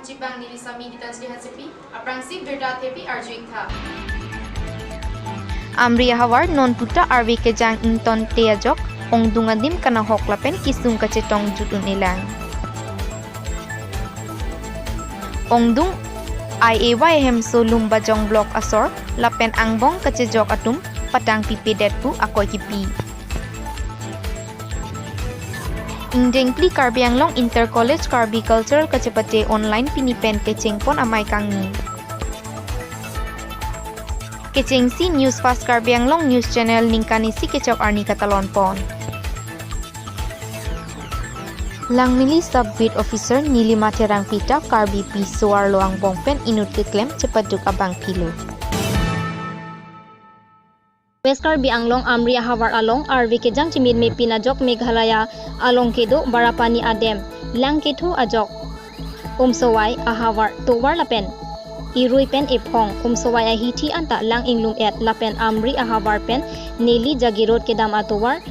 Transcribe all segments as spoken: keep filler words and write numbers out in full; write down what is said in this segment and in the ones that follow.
Chibang neli Sami Gitanjali Hansepi, aphrangsi birta athepi arju-ik tha. Amri ahavar non puta arve kejang ingtonte ajok, ongdung adim kanahok lapen kesung kachetong jut un-elang. Ongdung I A Y hemso Lumbajong Block asor, lapen angbong kachejok atum patang pipedet pu akoi kipi. Ingdeng phli Karbi Anglong Inter College Karbi Cultural Kachepate online pini pen kechengpon amei kangni. Kechengsi News Fast Karbi Anglong News Channel ningkan isi kechok arni katalon pon. Langmili Sub Beat Officer Nilima Terangpi ta Karbipi so-arlo angbong pen inut keklem chepaduk abang philo. West Karbi Anglong Amri ahavar along arve kejang chimitme pin ajok Meghalaya along kedo Barapani adem lang ketho ajok Umsowai ahavar tovar lapen irui pen ephong, Umsowai ahithi anta lang inglum-et lapen Amri ahavar pen neli Jagiroad kedam atovar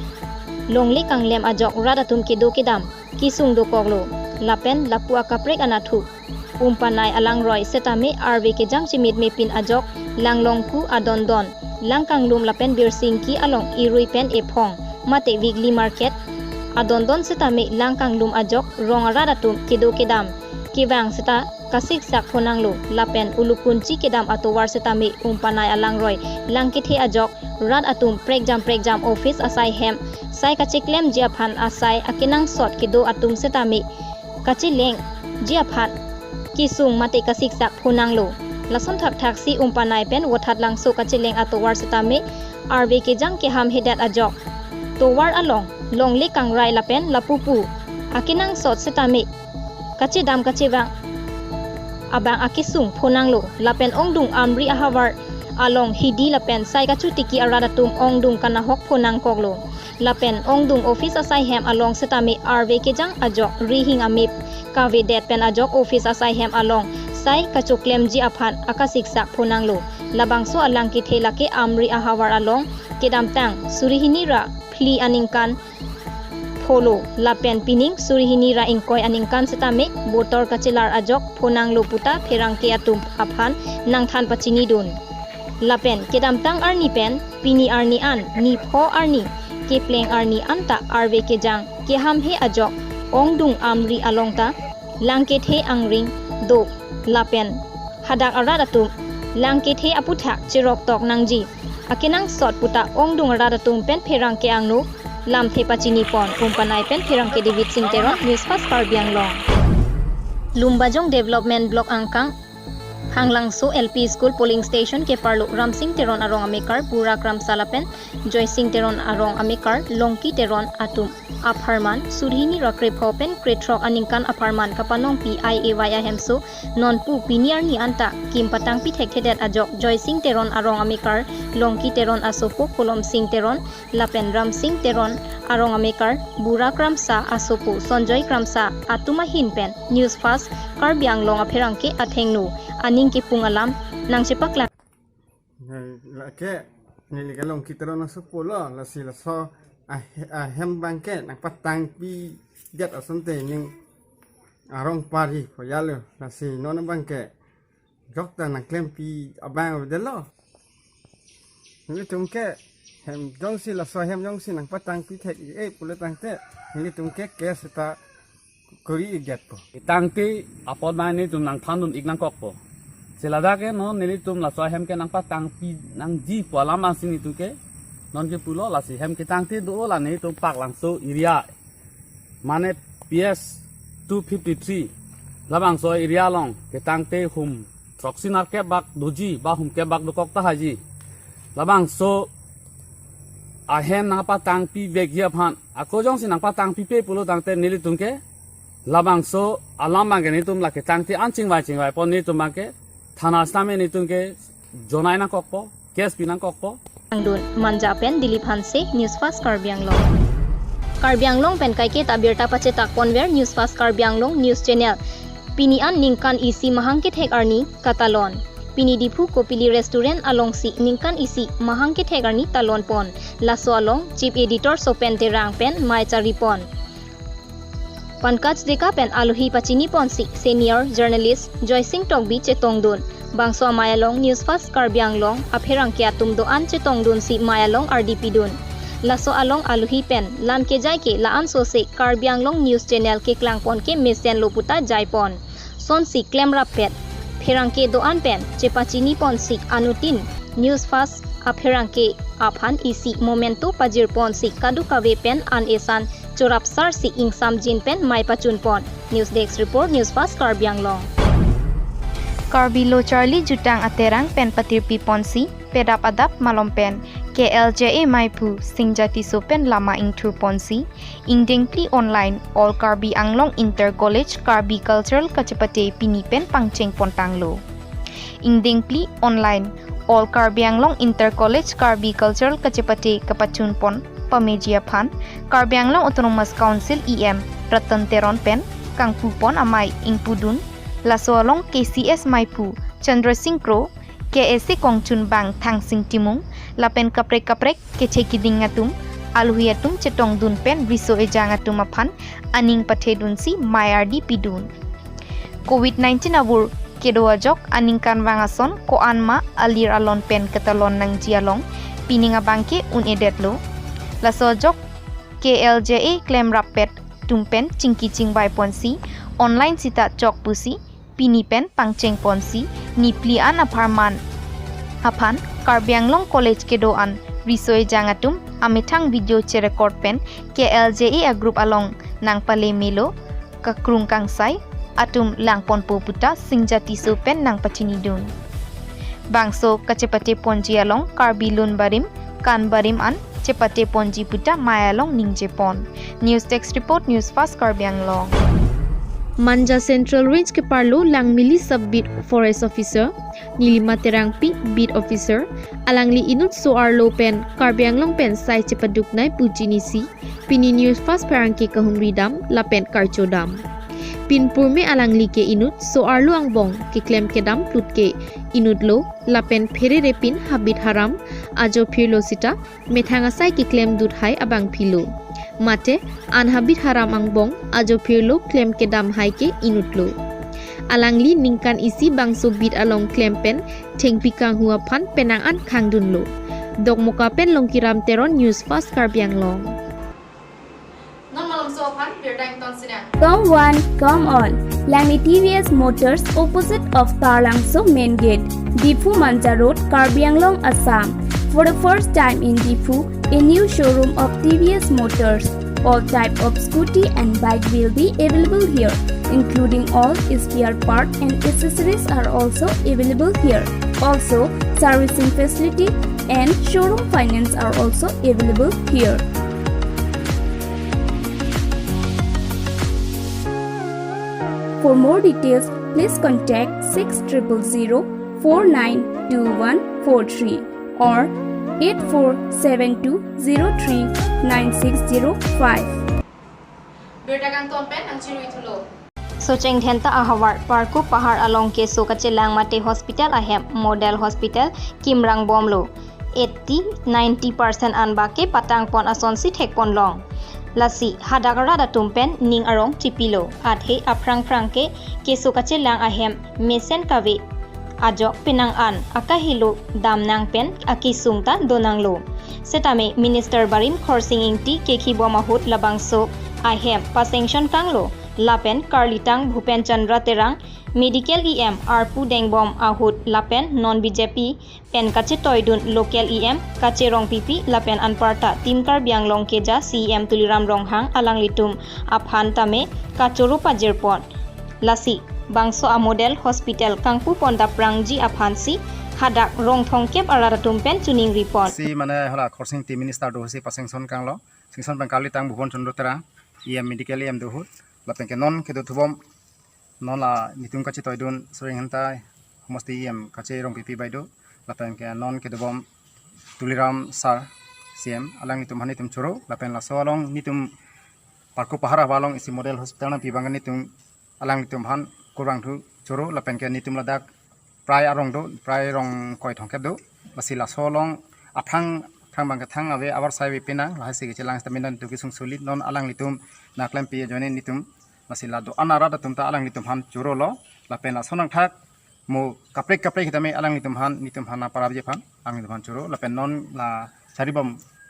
longle kanglem ajok rat atum kedo kedam kesung dokoklo lapen lapu akaprek anatthu Umpanai alangroi setame arve kejang chimitme pin ajok langlongku adondon lang kanglum lapen Birsingki along irui pen ephong mate weekly market adondon setame lang kanglum ajok rong arat atum kedo kedam kevang seta kasiksak phonanglo lapen Ulukunchi kedam atovar setame Umpanai alangroi lang kethe ajok rat atum prekjam prekjam office asai hem sai kacheklemji aphan asai akenangsot kedo atum setame kachelengji aphan kesung mate kasiksak phonanglo. Lason thakthaksi Umpanai pen Vothatlangso kacheleng atovar setame arve kejang keham hedet ajok tovar along longle kangrai lapen lapupu akenangsot setame kachedam kachevang abang akesung phonanglo lapen ongdung Amri ahavar along hidi lapen sai kachutiki arat atum ongdung kanahok phonangkoklo. Lapen ongdung office asai hem along setame arve kejang ajok rihing amip kavedet pen ajok office asai hem along sai kachoklemji aphan akasiksak phonanglo. Labangso alang kethe lake Amri ahavar along kedamtang suri hini ra phli aningkan pholo lapen pining suri hini ra ingkoi aningkan setame botor kachelar ajok phonanglo puta pherangke atum aphan nangthan pachinidun. Lapen kedamtang arni pen pini arni an nipho arni kepleng arni anta arve kejang kehamhe ajok ongdung Amri along ta lang kethe angring do lapen hadak arat atum lang kethe aputhak cherok tok nangji akenangsot puta ongdung arat atum pen pherangke angno lamthe pachinipon. Umpanai pen pherangke David Singh Teron, News Fast Karbi Anglong. Lumbajong Development Block angkang Hanglangso L P School polling station keparlo Ramsing Teron arong amekar Bura Kramsa lapen Joysing Teron arong amekar Longki Teron atum apharman suri hini ra krepho pen krethrok aningkan apharman kapanongpi I A Y ahemso nonpu pini arni anta kim patangpi thekthedet ajok Joysing Teron arong amekar Longki Teron asopo Kolomsing Teron lapen Ramsing Teron arong amekar Bura Kramsa asopo Sonjoy Kramsa atum ahin pen News Fast Karbi Anglong apherangke athengno aning kepung alam nangchepaklang. Lake neli ke Longki Teron asopo lo, lasi laso ah- ahem abangke nangpatangpidet asonte ning arong pari poyalo, lasi non abangke jokta nangklempi abang avedetlo. Nelitum ke hem jongsi laso hem jongsi nangpatangpi thek-e pulo tangte nelitum ke case ta kori-ikdetpo. Tangte apot abang nelitum nangthandun-ik nangkokpo. Si ladak ke non nelitum laso hem ke nangpatangpi nangji pu alam ansi nelitum ke non ke pulo, lasi hem ketangte do la nelitum Paklangso area mane P S two fifty three labangso area along ketangte hum throksi nerkep bak doji ba hum kep bak dokok tahai ji. Labangso ahem nangpatangpivekji aphan, ako jongsi nangpatangpipe pulo tangte nelitum ke labangso alam abangke nelitum lake tangte an chingvai chingvaipon, nelitum abangke thana setame nelitum ke jonai nangkokpo, case pi nangkokpo. Angdun Manja pen Dilip Hanse, News Fast Karbi Anglong. Karbi Anglong pen kaike ta birta pachetak ponver News Fast Karbi Anglong News Channel. Pini an ningkan isi mahang kethek arni katalon. Pini Diphu Kopili Restaurant alongsi ningkan isi mahang kethek arni talon pon. Laso along Chief Editor Sopen Terang pen mei charipon. Pankaj Deka pen alohi pachini ponsi senior journalist Joysing Tokbi chetongdun. Bangso amei along News Fast Karbi Anglong apherangke atum do-an chetongdunsi mei along ardi pidun. Laso along alohi pen lam kejai ke la-an sose Karbi Anglong News Channel keklang pon ke mesen lo puta jai pon. Sonsi klemrap pet pherangke do-an pen chepachini ponsi anuttin News Fast apherangke aphan isi momento pajir ponsi kadokave pen an esan chorap sarsi ingsamjin pen mei pachun pon. News Desk Report, News Fast Karbi Anglong. Karbi Lo Charli Jutang Aterang pen patirpi ponsi pedap adap malom pen K L J A meiphu Singja Tisso pen lama ingthur ponsi ingdeng phli online All Karbi Anglong Inter College Karbi Cultural Kachepate pini pen pangcheng pontanglo. Ingdeng phli online All Karbi Anglong Inter College Karbi Cultural Kachepate kapachun pon pameji aphan Karbi Anglong Autonomous Council E M Ratan Teron pen kangpu pon amei ingpudun. Laso along K C S meiphu Chandra Singh Kro, K S A kongchunbang Thangsing Timung lapen kaprek kaprek keche kiding atum, alohi atum chetongdun pen riso ejang atum aphan aning pathedunsi mei ardi pidun. Covid nineteen abur kedo ajok aningkanvang ason ko-an ma alir alon pen ketalon nangji along pining abangke un-edetlo. Laso ajok K L J A klemrap pet atum pen chingki chingbai ponsi online sita chok pusi pini pen pangcheng ponsi niphli an apharman aphan Karbi Anglong College kedo-an riso ejang atum amethang video cherecord pen K L J A agroup along nangpale melo kakrung kangsai atum lang ponpo puta Singja Tisso pen nangpachinidun. Bangso kachepate ponji along Karbi lun barim kan barim an chepate ponji puta mei along ningje pon. News Desk Report, News Fast Karbi Anglong. Manja Central Range keparlo Langmili Sub Beat Forest Officer Nilima Terangpi, Beat Officer, alangli inut so-arlo pen Karbi Anglong pen sai chepaduknei pu chinisi pini News Fast pherangke kahumri dam lapen karcho dam. Pinpurme alangli ke inut so-arlo angbong keklem kedam plutke inutlo lapen pherere pin habit haram ajo phirlo sita methang asai keklem dut hai abangphilo. Mate an habit haram angbong ajo phirlo klem kedam hai ke inutlo. Alangli ningkan isi bangso beat along klem pen thengpi kanghu aphan penang an khangdunlo. Dokmoka pen Longkiram Teron, News Fast Karbi Anglong. Non malomso aphan birta ingtonsinang. Come one, come all. Langli T V S Motors, opposite of Taralangso Main Gate, Diphu Manja Road, Karbi Anglong, Assam. For the first time in Diphu, a new showroom of T V S Motors. All type of scooty and bike will be available here, including all spare part and accessories are also available here. Also, servicing facility and showroom finance are also available here. For more details, please contact six triple zero four nine two one four three or eight four seven two zero three nine six zero five. Birta kangton pen nangchirui thulo. Socheng thenta ahavar Parku Pahar along keso kachelang mate hospital ahem model hospital kimrang bomlo. Eighty, ninety percent an bak ke patang pon asonsi thek pon long. Lasi hadak arat atum pen ning arong chipilo. Athe aphrang phrang ke keso kachelang ahem mesen kave ajok penang an akahelo damnang pen akisung ta donanglo. Setame Minister Barim Khorsing Ingti kekhi bom ahut labangso ahem pasanction kanglo lapen karlitang Bhupen Chandra Terang medical E M arpu dengbom ahut lapen non B J P pen kachetoidun local E M Kache Rongpipi lapen anparta Team Karbi Anglong keja C E M Tuliram Ronghang alanglitum aphan tame kachoro pajir pon. Lasi bangso a model hospital kangpu pon daprangji aphansi hadak rong thongkep arat atum pen choningri pon. Si mane hala Khorsing Ingti minister do si pasanction kanglo. Sanction pen karlitang Bhupen Chandra Terang, E M medical E M do ahut. Lapen ke non kedo thubom non la nitum kachetoidun Socheng thenta homosti E M Kache Rongpipi bai do. Lapen ke non kedobom Tuliram sir C E M alanglitum aphan nitum choro. Lapen laso along nitum Parku Pahar ahavar along isi model hospital nangpi abang nitum alanglitum aphan kurvangthu choro. Lapen ke nitum ladak prai arong do, prai rong koi thongkep do. Lasi laso along aphrang aphrang abang kethang ave abar sai ave penang lahai si kechelang stamina nitum kesung sulit non alanglitum nangklempi ajoine nitum Lasi la do-an arat atum ta alanglitum aphan choro lo. Lapen lason angthak mo kaprek kaprek sitame alanglitum aphan, netum aphan nangparapji aphan alanglitum aphan choro. Lapen non la charibom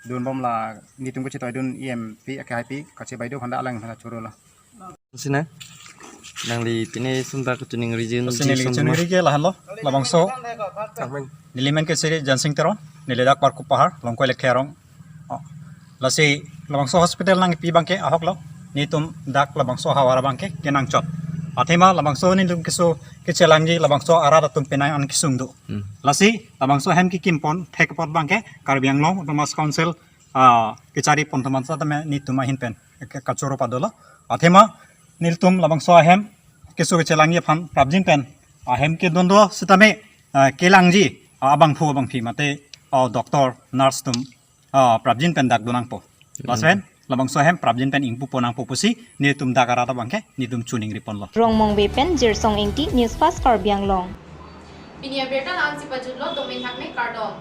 dunbom la netum kachetoi dun E M P akehaipi Kache Baideo aphan ta alanglitum aphan choro lo. Sina, nangli pine sunda kachiningri jin. Lasi neli kachiningri ke lahenlo, labangso neli men ke Sri Jansing Teron, neli dak Parkup Pahar, Longkoi Lekherong. Oh. Lasi labangso hospital nangpi abangke ahok lo, netum dak labangso ahavar abangke kenangchot. Athema labangso netum keso kechelangji labangso arat atum penang an kesung do. Hmm. Lasi labangso ahem kekim pon thek apot abangke Karbi Anglong Autonomous Council, ah, kechari pon atum an setame netum ahin pen ke-, kachoro pado lo. Athema nelitum labangso ahem keso kechelangji aphan prapjin pen ahem kedun do setame, ah, kelangji, ah, abangphu abangphi mate, ah, doctor, nurse atum, ah, prapjin pen dak do nangpo. Lapen labangso ahem prapjin pen ingpu pon nangpo pusi netum dak arat abangke netum chiningri ponlo. Rongmongve pen Jirsong Ingti, News Fast Karbi Anglong. Pini abirta la-ansi pajutlo, domin hakme kardom.